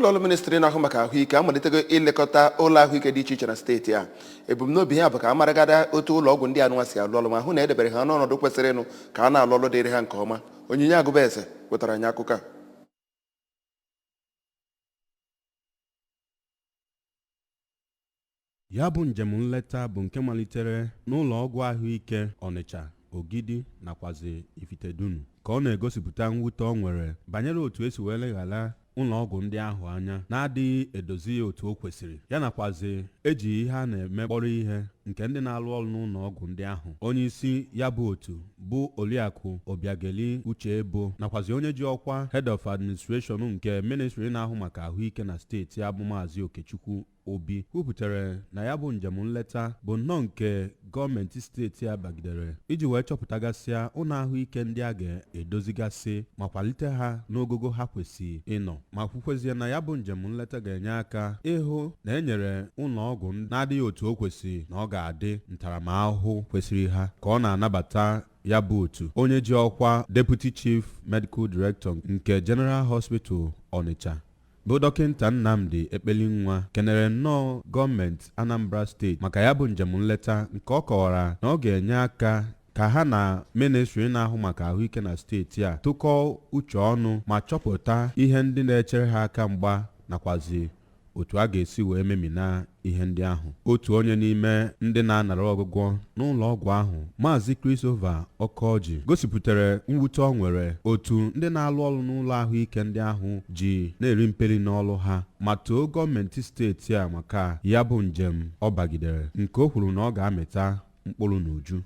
Ụlọọrụ ministri na-ahụ maka ahụike amalitego ilekọta ụlọ ahụike dị iche iche na steeti a. Ebumnobi ha bụ ka a maragada otu ụlọ ọgwụ ndị anụnwa si alụ ọrụ ma hụ na edebere ha n'ọnọdụ kwesịrịnụ ka a na-alụ ọrụ dịrị ha nke ọma. Onyinye Agụbaeze wetara anyị akụkọ a. Ya bụ njem nleta bụ nke malitere n'ụlọ ọgwụ ahụike Ọnịcha, Ogidi nakwazi Ifitedunu, ka ọ na-egosipụta mwute ọ nwere banyere otu esi wee leghara ụlọ ọgwụ ndị ahụ anya na-adịghị edozi ya otu o kwesịrị, ya nakwazi eji ihe a na-eme kpọrọ ihe nke ndị na-alụ ọrụ n'ụlọ ọgwụ ndị ahụ. Onye isi ya bụ otu bụ Oriakụ Obiageli Uchebo nakwazi onye ji ọkwa Head of Administration nke ministri na-ahụ maka ahụike na steeti a bụ Maazị Okechukwu Obi kwupụtara na ya bụ njem nleta bụ nnọọ nke gọọmenti steeti a bagidere iji wee chọpụtagasịa ụlọ ahụike ndị a ga-edozigasị ma kwalite ha n'ogogo ha kwesị ịnọ, ma kwukwezie na ya bụ njem nleta ga-enye aka ịhụ na e nyere ụlọ ọgwụ na-adịghị otu o kwesị na ọ ga-adị ntaramahụhụ kwesịrị ha. Ka ọ na-anabata ya bụ otu, onye ji ọkwa Deputy Chief Medical Director nke General Hospital Onitsha bụ Dọkịnta Nnamdi Ekpelinwa kenere nnọọ gọọmenti Anambra steeti maka ya bụ njem nleta nke ọ kọwara na ọ ga-enye aka ka ha na ministri na-ahụ maka ahụike na steeti a tụkọọ uche ọnụ ma chọpụta ihe ndị na-echere ha aka mgba nakwazi otu a ga-esi wee memina ihe ndị ahụ. Otu onye n'ime ndị na-anara ọgwụgwọ n'ụlọ ọgwụ ahụ, Maazị Christopher Okoji, gosipụtara mwute ọ nwere otu ndị na-alụ ọrụ n'ụlọ ahụike ndị ahụ ji na-eri mperi n'ọrụ ha, ma too gọọmenti steeti a maka ya bụ njem ọ bagidere nke o kwuru na ọ ga-amịta mkpụrụ n'uju.